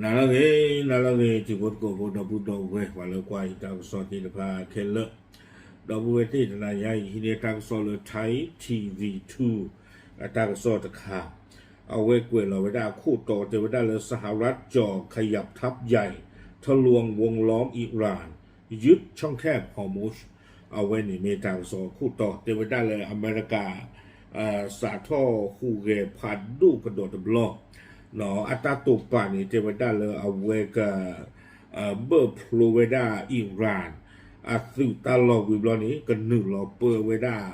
နၤလၢအဂ့ၤ, နၤလၢအဂ့ၤ တံၤဖိသကိးဖိ ဒီပုၢ်ဒီဝဲၢ် ပှၤလၢကွၢ်ယတၢ်ကစီၣ်သ့ၣ်တဖၣ်ခဲလၢာ်, ဒီပုၢ်ဝဲၢ်သ့ၣ် တနၤညါအံၤ ဟံးန့ၢ်တၢ်ကစီၣ်လၢ Thai T V two အတၢ်ကစီၣ်တခါ, အဝဲကွဲးလီၤဝဲဒၣ်အခိၣ်တီတဲဝဲဒၣ်လၢ สหรัฐจ่อขยับทัพใหญ่ ทะลวงวงล้อมอิหร่าน ยึดช่องแคบฮอร์มุซ အဝဲန့ၣ်မ့ၢ်တၢ်ကစီၣ်အခိၣ်တီ တဲဝဲဒၣ်လၢအမဲရကၤ စးထီၣ်ဟူးဂဲၤဖးဒိၣ်ကဒီးတဘျီ အတၢ်တိာ်ပာ်န့ၣ် တဲဝဲဒၣ်လၢအဝဲက ဘၢၣ်ဖျိဝဲဒၣ် Iran အသုးတၢ်လီၢ်ဝံၤဘျီန့ၣ် ကနုာ်လီၤပၢဝဲဒၣ်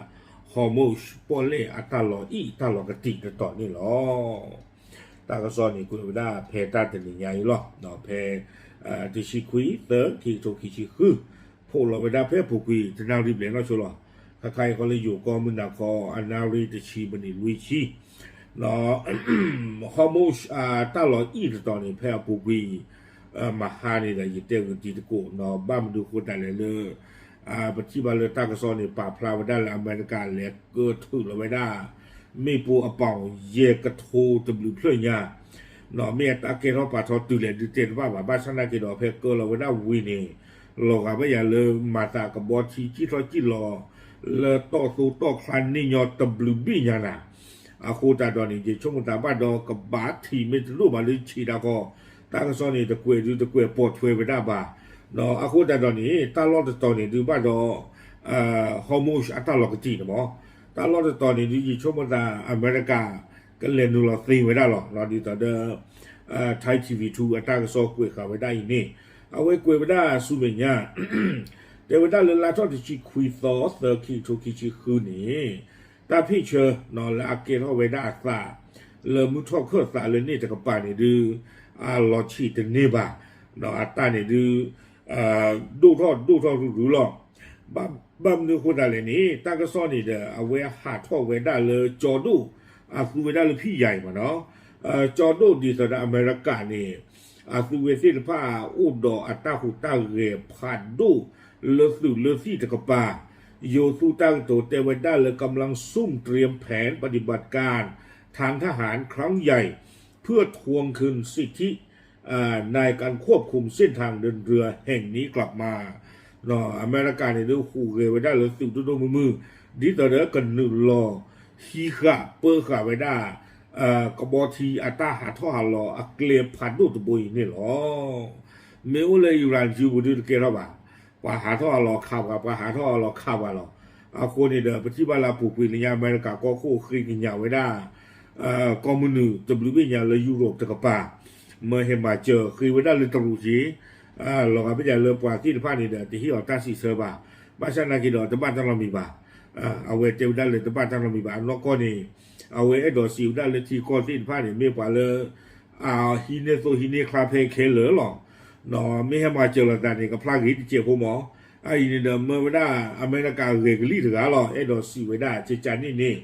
Hormuz ပီၣ်လဲၣ်အတၢ်လီၤအံၣ်တၢ်လီၤကတံာ်တတီၤန့ၣ်လီၤ. တၢ်ကစီၣ်န့ၣ်ကွဲးဝဲဒၣ်ဖဲတၢ်တနံၤညါအံၤလီၤ. ဖဲ တဆံခွံသၢ ခံကထိခံဆံဃု ဖီၣ်လီၤဝဲဒၣ်ဖဲအပူၤကွံာ် တနၣ်ရံၣ်ဘျဲၣ်နီၢ်ဆိလီၤ. ခါခါအံၤဃီလၢယိၤကီၢ်မုၢ်နၤခီ အနၣ်ရံၣ်တဆံမံးနံးလွံၢ်ဆံ Hormuz အတၢ်လီၤအံၣ်တတီၤန့ၣ် ဖဲအပူၤကွံာ် မဟါန့ၣ်ဒီး ယတဲဂုာ်တံၤသကိး ဘၣ်မနုၤအဃိသတးလဲၣ်လၢ ပထံၣ်ဘၣ်လၢတၢ်ကစီၣ်န့ၣ် ပာ်ဖျါဝဲဒၣ်လၢအမဲရကၤလဲၤကၢထုးလီၤဝဲဒၣ် မ့ၣ်ပိၢ်အပီၣ်ယဲၢ်ကထိတဘျုးဖျၢၣ်ညါ မ့ၢ်အတၢ်ကဲထီၣ်ပာ်ထီၣ်တုၤလဲၣ်ဒုးတဲတဘၣ်ဘၣ်. ဘၣ်ဆၣ်သနာ်က့ဒီး ဖဲကၢလီၤဝဲဒၣ်ဝံၤန့ၣ် လီၤဂာ်ဘၣ်ယၤလၢမၤသးကဘီထံစံၣ်ထီၣ်စံၣ်လီၤ လၢတီၢ်သိတီၢ်ချါန့ၢ်ညီတဘျုးဘ့ၣ်ညါနၤ အဃိသတးဒီးန့ၣ် ယဆိကမိၣ်သးဘၣ်ဒီးကဘၣ်ထံၣ်မ့ၢ်တဒိၣ်ဘၣ်လၢဆံးတၢ်ဃီ တၢ်ကစီၣ်န့ၣ် တကွဲးဒုးတကွဲးပိာ်ထွဲဝဲဒၣ်ဘၣ်. အဃိသတးဒီးန့ၣ် တၢ်လီၢ်တတီၤန့ၣ်ဒုးဘၣ်ဒီး Hormuz အတၢ်လီၤကတံာ်န့ၣ်မး တၢ်လီၢ်တတီၤန့ၣ်ဒုး ယဆိကမိၣ်သးအမဲရကၤ ကလဲၤနုာ်လီၤသ့ဝဲဒၣ်လီၤ. ဒ်သိးဒီး Thai T V two အတၢ်ကစီၣ်ကွဲးဃာ်ဝဲဒၣ်အံၤန့ၣ် အဝဲကွဲးဝဲဒၣ်ဆူမဲာ်ညါ တဲဝဲဒၣ်လၢလါထီၣ်တဆံခွံသီသၢ ခံကထိခံဆံဃုန့ၣ် တၢ်ဖ့ၣ်ဆၢ လၢအကဲထီၣ်ဝဲဒၣ်အသး လၢမုၢ်ထီၣ်ခၢၣ်သးလၢန့ၣ်တကပၤန့ၣ်ဒုး အလီၤဆံးတန့ၢ်ဘၣ်. အတၢ်န့ၣ်ဒုး ဒိၣ်ထီၣ်ဒိၣ်ထီၣ်ရုရုလီၤ. ဘၣ်မနုၤအဃိသတးလဲၣ်န့ၣ် တၢ်ကစီၣ်န့ၣ်ဒီး အဝဲဟးထီၣ်ဝဲဒၣ်လၢကၠီဒိၣ် အသူဝဲဒၣ်လၢဖံးယၤအံၤမးနီၤ ကၠီဒိၣ်ဒ်သိးဒီးအမဲရကၤန့ၣ် အသုဝဲသ့ၣ်တဖၣ်အိၣ်ဒီးအတၢ်ဟူးတၢ်ဂဲၤဖးဒိၣ် လၢသုးလၢသံၣ်တကပၤ ယိၤသူတၢ်ကတိၤတဲဝဲဒၣ်လၢ กำลังซุ่มเตรียมแผนปฏิบัติการทางทหารครั้งใหญ่เพื่อทวงคืนสิทธิ ในการควบคุมเส้นทางเดินเรือแห่งนี้กลับมา အမဲရကၤန့ၣ်ဒုးဟူးဂဲၤဝဲဒၣ်လၢသုးဒိၣ်ဒိၣ်မုၢ်မုၢ် ဒ်သိးဒီးကနုာ်လီၤဟံးဃာ်ပၢဃာ်ဝဲဒၣ် ကဘီထံအတၢ်ဟးထီၣ်ဟးလီၤအကျဲဖးဒိၣ်တဘိအံၤန့ၣ်လီၤ. မ့ၢ်အိၣ်လၢ Iran စုပူၤဒုးတကဲထီၣ်ဘၣ်. ပှၤဟးထီၣ်ဟးလီၤခးပှၤ ပှၤဟးထီၣ်ဟးလီၤခးပှၤလီၤ. အဃိန့ၣ်ဒီး ပထံၣ်ဘၣ်လၢအပူၤကွံာ်လၢညါအမဲရကၤကီၢ်ခိၣ်ဃ့ကညးဝဲဒၣ် ကီၢ်မုၢ်နုာ်တဘျုးဘ့ၣ်ညါလၢယူရိၣ်တကပၤ မၢဟဲမၤစၢၤဃ့ဝဲဒၣ်လၢတရူးက့ လီၤဂာ်ဘၣ်ယၤလၢပှၤသ့ၣ်တဖၣ်န့ၣ်ဒီး တဟ့ၣ်အီၤတၢ်စံးဆၢဘၣ်. ဘၣ်ဆၣ်သနာ်က့ဒီး တဘၣ်တၢ်နီတမံၤဘၣ်. အဝဲတဲဝဲဒၣ်လၢတဘၣ်တၢ်နီတမံၤဘၣ်. အနီၢ်ကီၢ်န့ၣ် အဝဲအဲၣ်ဒိးစံးဝဲဒၣ်လၢထံကီၢ်သ့ၣ်တဖၣ်န့ၣ် မ့ၢ်ပှၤလၢ အဟံးန့ၢ်သိဟံးန့ၢ်ချါဖဲခဲလၢာ်လီၤ. မ့ၢ်ဟဲမၤစၢၤလိာ်သးန့ၣ် ကဖျါဂ့ၤတစဲးဖိမး. အအံၤန့ၣ်ဒီး မၢဝဲဒၣ်အမဲရကၤဂဲၤကလံၣ်တဂၤလီၤ. အဲၣ်ဒိးစံးဝဲဒၣ် ကကန့ၣ်န့ၣ်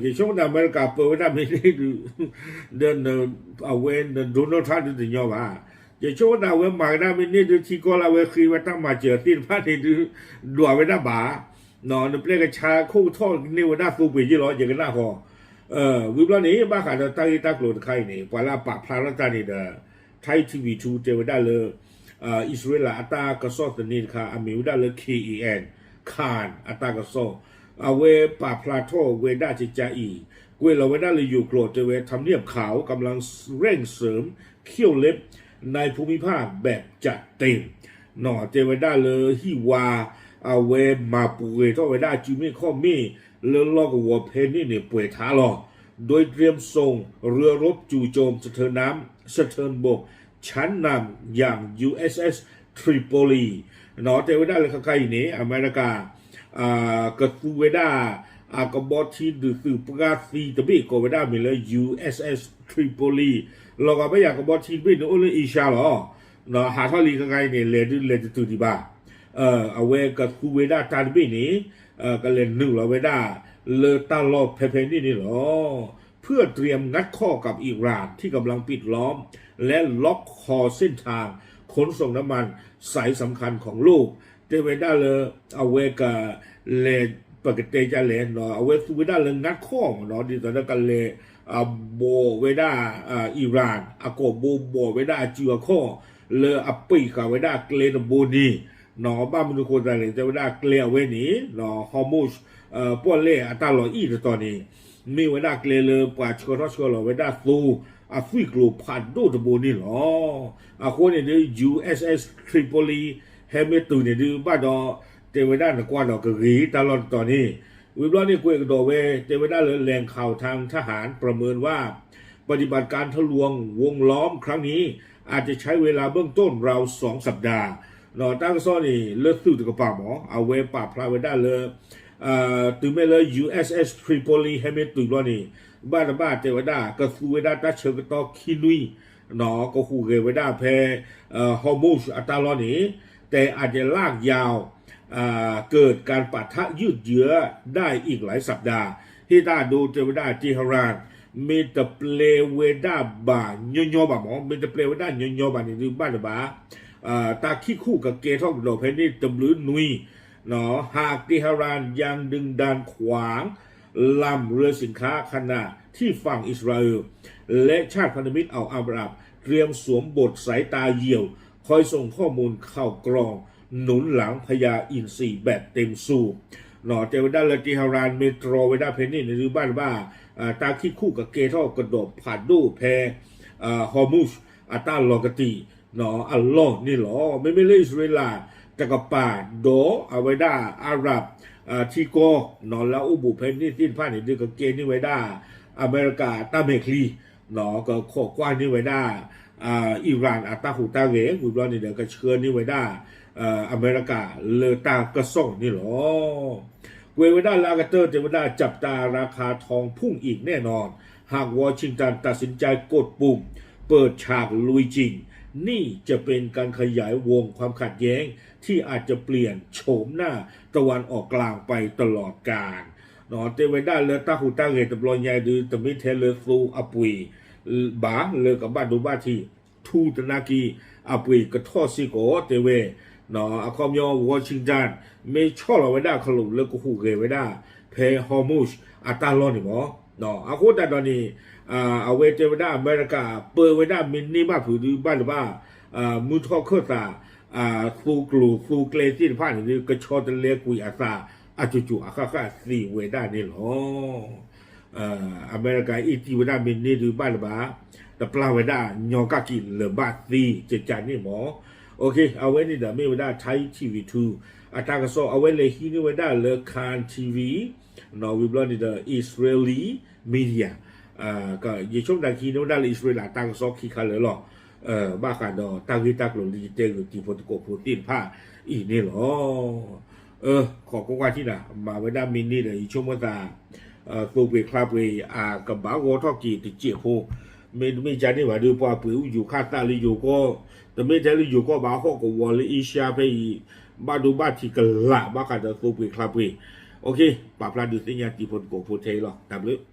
ယဆိကမိၣ်သးအမဲရကၤပၢဝဲဒၣ်မ့ၢ်န့ၢ်ဒုး ဒီး အဝဲ Donald Trump ဒုးတညီဘၣ်. ယဆိကမိၣ်သးအဝဲမၤကဒါမ့ၢ်န့ၢ်ဒုး ထံကီၢ်လၢအဝဲဃ့ဝဲတၢ်မၤစၢၤသ့ၣ်တဖၣ်န့ၣ်ဒုး ဒွးဝဲဒၣ်ဘၣ်. နပျဲၢ်ကဆါခိၣ်ကထီၣ်န့ၢ်ဝဲဒၣ်သိပှ့ၤယ့ၢ်လီၤ ယကနၣ်ဃီ ဝံၤဘျီန့ၣ် ဘၣ်ဃးဒီးတၢ်ဂ့ၢ်တၢ်ကျိၤတခါအံၤန့ၣ် ပှၤလၢအပာ်ဖျါထီၣ်တၢ်န့ၣ်ဒီး Thai T V two တဲဝဲဒၣ်လၢ အံၣ်စရ့လးအတၢ်ကစီၣ်သန့တခါ အမံၤဝဲဒၣ်လၢ K A N Khan အတၢ်ကစီၣ် အဝဲပာ်ဖျါထီၣ်ဝဲဒၣ်ကကအံၤ ကွဲးလီၤဝဲဒၣ်လၢယိၤကျိာ်တဲဝဲ ทำเนียบขาวกำลังเร่งเสริมเขี้ยวเล็บในภูมิภาคแบบจัดเต็ม တဲဝဲဒၣ်လၢဟံၣ်ဝါ အဝဲမၤပှဲၤထီၣ်ဝဲဒၣ်အစုမ့ၣ်ခီၣ်မ့ၣ် လၢလီၢ်ကဝီၤဖဲန့ၣ်န့ၣ် ပှဲၤထါလီၤ. โดยเตรียมส่งเรือรบจู่โจมสะเทินน้ำ สะเทินบก ชั้นนำอย่าง USS Tripoli တဲဝဲဒၣ်လၢခဲခါအံၤန့ၣ် အမဲရကၤ ကသူဝဲဒၣ် အကဘီထံဒုးသုးပှၢ်သံတဘ့ၣ်ကိးဝဲဒၣ်အမံၤလၢ USS Tripoli လီၤဂာ်ဘၣ်ယၤကဘီထံတဘ့ၣ်န့ၣ်အိၣ်လၢအ့ရှါလီၤ. ဟးထီၣ်လံခဲခါအံၤန့ၣ် လဲၤဒုးလဲၤတတုၤဒံးဘၣ်. အဝဲကသူဝဲဒၣ်တၢ်တဘ့ၣ်န့ၣ် ကလဲၤနုာ်လီၤဝဲဒၣ် လၢတၢ်လီၢ်ဖဲဖဲန့ၣ်န့ၣ်လီၤ. เพื่อเตรียมงัดข้อกับอิหร่านที่กำลังปิดล้อมและล็อกคอเส้นทางขนส่งน้ำมันสายสำคัญของโลก တဲဝဲဒၣ်လၢ အဝဲက လဲၤ ပကတဲဒ်လဲၣ်, အဝဲသူဝဲဒၣ်လၢ ငါးခီၣ်မ့ၢ်နီၤ, ဒ်သိးဒီးကလဲၤ ဘိးဝဲဒၣ် Iran အကိာ်ဘိ ဘိးဝဲဒၣ်အစုအခီၣ် လၢအပံာ်ဃာ်ဝဲဒၣ်ကျဲတဘိန့ၣ်, ဘၣ်မနုၤဃိသတးလဲၣ် တဲဝဲဒၣ်ကျဲအဝဲန့ၣ် Hormuz ပီၣ်လဲၣ်အတၢ်လီၢ်အံၤတတီၤန့ၣ် မ့ၢ်ဝဲဒၣ်ကျဲလၢပှၤဆှၢထီၣ်ဆှၢလီၤဝဲဒၣ်သိအသွံၣ်ကျိၤဖးဒိၣ်တဘိန့ၣ်လီၤ. အဃိန့ၣ်ဒုး USS Tripoli ဟဲမ့ၢ်တုၤန့ၣ်ဒုး ဘၣ်ဒီး တဲဝဲဒၣ်နကွၢ်ဒီးကဂ့ၤတၢ်လီၢ်တတီၤန့ၣ်, ဝံၤဘျီန့ၣ်ကွဲးကဒီးဝဲ တဲဝဲဒၣ်လၢ แหล่งข่าวทางทหารประเมินว่า ปฏิบัติการทะลวงวงล้อมครั้งนี้ อาจจะใช้เวลาเบื้องต้นราวสองสัปดาห์ တၢ်ကစီၣ်န့ၣ် လၢသုးတကပၤမ့ၢ် အဝဲပာ်ဖျါဝဲဒၣ်လၢ တုၤမ့ၢ်လၢ USS Tripoli ဟဲမ့ၢ်တုၤဘျီန့ၣ် ဘၣ်တဘၣ်တဲဝဲဒၣ် ကသူဝဲဒၣ်တၢ်ဆၢကတီၢ်ခံနွံ ကဟူးဂဲၤဝဲဒၣ်ဖဲ Hormuz အတၢ်လီၢ်န့ၣ် แต่อาจจะลากยาว เกิดการปะทะยืดเยื้อได้อีกหลายสัปดาห์ ဟ့ၣ်တၢ်အဒိတဲဝဲဒၣ် Tehran မ့ၢ်တပျဲဝဲဒၣ်ဘၣ်ညီညီဘၣ်မ့ၢ် မ့ၢ်တပျဲဝဲဒၣ်ညီညီဘၣ်န့ၣ်ဒုး ဘၣ်တဘၣ် တၢ်ခံၣ်ခိၣ်ကကဲထီၣ်ကဒီးဖဲန့ၣ်တဘျုးနွံ หาก เตหะราน ยังดึงดันขวางลำเรือสินค้าขณะที่ฝั่งอิสราเอล และชาติพันธมิตรอาหรับเตรียมสวมบทสายตาเหี่ยว คอยส่งข้อมูลข่าวกรองหนุนหลังพญาอินทรีแบบเต็มสูบ တဲဝဲဒၣ်လၢ Tehran မ့ၢ်တြီဝဲဒၣ်ဖဲန့ၣ်န့ၣ်ဒုး ဘၣ်တဘၣ် တၢ်ခံၣ်ခိၣ်ကကဲထီၣ်ကဒီးဖးဒိၣ်ဖဲ Hormuz အတၢ်လီၤကတံာ် အလီၢ်န့ၣ်လီၤ. မ့မ့ၢ်လၢအံၣ်စရ့လးတကပၤ ဒီးအဝဲဒၣ်အၤရၣ်ထံကီၢ် လၢအအိၣ်ဘူးဖဲန့ၣ်သ့ၣ်တဖၣ်န့ၣ်ဒုး ကကဲန့ၢ်ဝဲဒၣ် အမဲရကၤတၢ်မဲာ်ချံ ကခိးကွၢ်န့ၢ်ဝဲဒၣ် Iran အတၢ်ဟူးတၢ်ဂဲၤ ဝံၤဘျီန့ၣ်ဒီး ကဆှၢန့ၢ်ဝဲဒၣ် အမဲရကၤလၢတၢ်ကစီၣ်န့ၣ်လီၤ. ကွဲးဝဲဒၣ်လၢအကတၢၢ်တဲဝဲဒၣ် จับตาราคาทองพุ่งอีกแน่นอน หากวอชิงตันตัดสินใจกดปุ่มเปิดฉากลุยจริง นี่จะเป็นการขยายวงความขัดแย้งที่อาจจะเปลี่ยนโฉมหน้าตะวันออกกลางไปตลอดกาล တဲဝဲဒၣ်လၢတၢ်ဟူးတၢ်ဂဲၤတဘျီညါဒုး တမ့ၢ်ထဲလၢသိအပှ့ၤဘၣ် လၢကဘၣ်ဒိဘၣ်ထံး ထူသနၢ်က့ အပှ့ၤကထီၣ်စ့ၢ်ကီး တဲဝဲ အခီပညီ Washington မ့ၢ်ဆီၣ်လီၤဝဲဒၣ်ခလိာ်လၢကဟူးဂဲၤဝဲဒၣ် ဖဲ Hormuz အတၢ်လီၢ်န့ၣ်မ့ၢ် အဃိသတးဒီးန့ၣ် အဝဲတဲဝဲဒၣ်အမဲရကၤ ပၢဝဲဒၣ်မ့ၢ်န့ၢ်ဘၣ်ဖုးဒုး ဘၣ်တဘၣ် မုၢ်ထီၣ်ခၢၣ်သး သိကျိၤသိကျဲသ့ၣ်တဖၣ်န့ၣ်ဒုး ကဆီတလဲကွံာ်အသး အကၠိၤကၠိၤအဃၣ်ဃၣ်သ့ဝဲဒၣ်န့ၣ်လီၤ. အမဲရကၤအ့ၣ်တံၢ်ဝဲဒၣ်မ့ၢ်န့ၢ်ဒုး ဘၣ်တဘၣ် တပျၢ်ဝဲဒၣ်ညီကၣ်က့ၤလၢၤဘၣ်သ့ ကကန့ၣ်မ့ၢ် အဝဲန့ၣ်ဒီးမ့ၢ်ဝဲဒၣ် Thai ထံၣ်ဝံၤထူ အတၢ်ကစီၣ် အဝဲလဲၤဟံးန့ၢ်ဝဲဒၣ်လၢ Kan TV ဝံၤဘျီန့ၣ်ဒီး Israeli media ယဆိကမိၣ်တၢ်ကဟံးန့ၢ်ဝဲဒၣ်လၢ အံၣ်စရ့လးတၢ်ကစီၣ်ခံခါလၢာ်လီၤ. ဘၣ်ဃးဒီးတၢ်ဂ့ၢ်တၢ်ကျိၤလၢယတဲဂုာ်တံၤဖိသကိးဖိသ့ၣ်တဖၣ်အံၤန့ၣ်လီၤ. ခိးကွၢ်ကွၢ်ထံၣ်နၤ မၤဝဲဒၣ်မ့ၢ်န့ၢ်ဒီး ယဆိကမိၣ်သး သိပှ့ၤချါပှ့ၤ အကဘၣ်ဂီၤထီၣ်က့ၤတစဲးဖိ မ့တမ့ၢ်ကန့ၣ်ဘၣ်ဒီး ပှၤပှ့ၤအူယိၤခၣ်သးလၢယိၤကီၢ် တမ့ၢ်ထဲလၢယိၤကီၢ်ဘၣ် ဟီၣ်ကဝီၤလၢအ့ရှါဖဲအံၤ ဘၣ်ဒိဘၣ်ထံးကလာ်ဘၣ်ဃးဒီးသိပှ့ၤချါပှ့ၤ ပာ်ဖျါဒုးသ့ၣ်ညါတံၤဖိသကိးဖိထဲအံၤလီၤ. တၢ်ဘျုး